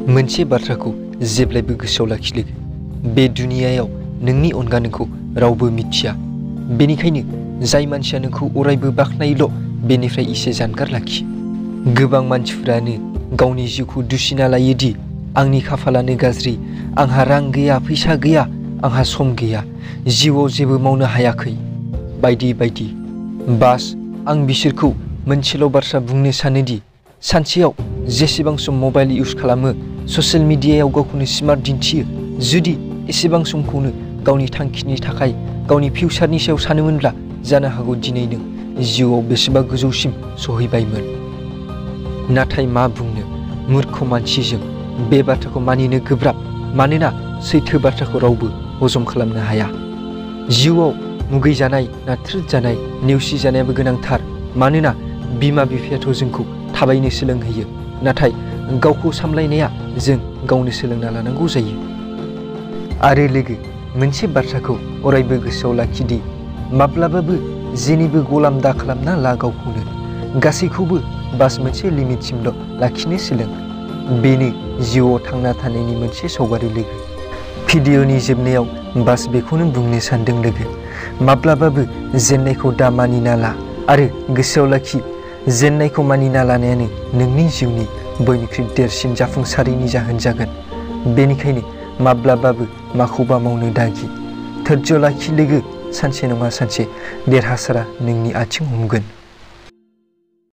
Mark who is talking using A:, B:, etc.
A: मोनसे बाथ्राखौ जेब्लायबो गोसोआव लाखि लोगो, बे दुनियायाव नोंनि अनगा नोंखौ रावबो मिथिया। बेनिखायनो जाय मानसिया नोंखौ अरायबो बाख्नायोल' बेनिफ्राय एसे जानगार लाखि। गोबां मानसिफोरानो गावनि जिउखौ दुसिना लायोदि आंनि खाफालानो गाज्रि, आंहा रां गैया, फैसा गैया, आंहा सम गैया, जिउआव जेबो मावनो हायाखै, बायदि बायदि। बास आं बिसोरखौ मोनसेल' बाथ्रा बुंनो सानोदि सानसेयाव जेसेबां सम मबाइल इउज खालामो, ससियेल मिडियायाव गावखौनो स्मार्ट दिन्थियो, जुदि एसेबां समखौनो गावनि थांखिनि थाखाय गावनि फिउचारनि सायाव सानोमोनब्ला जानो हागौ दिनै नों जिउआव बेसेबा गोजौसिम सहैबायमोन। नाथाय मा बुंनो, मूर्ख मानसिजों बे बाथ्राखौ मानिनो गोब्राब, मानोना सैथो बाथ्राखौ रावबो हजम खालामनो हाया। जिउआव मुगैजानाय, नाथ्रोदजानाय, नेवसिजानायाबो गोनांथार, मानोना बिमा बिफायाथ' जोंखौ थाबायनो सोलोंहोयो, नाथाय गावखौ सामलायनाया जों गावनो सोलोंना लानांगौ जायो। आरो लोगो, मोनसे बाथ्राखौ अरायबो गोसोआव लाखिदि माब्लाबाबो जेनिबो गलाम दा खालामना ला गावखौनो। गासैखौबो बास मोनसे लिमिटसिमल' लाखिनो सोलों। बेनो जिउआव थांना थानायनि मोनसे सावगारि लोगो। भिडिअ'नि जोबनायाव बास बेखौनो बुंनो सानदों लोगो, माब्लाबाबो जेननायखौ दा मानिना ला आरो गोसोआव लाखि, जेननायखौ मानिना लानायानो नोंनि जिउनि बयनिख्रुइ देरसिन जाफुंसारैनि जाहोन जागोन। बेनिखायनो माब्लाबाबो माखौबा मावनो दागि। धैर्य लाखि लोगो, सानसे नङा सानसे देरहासारा नोंनि आथिं हमगोन।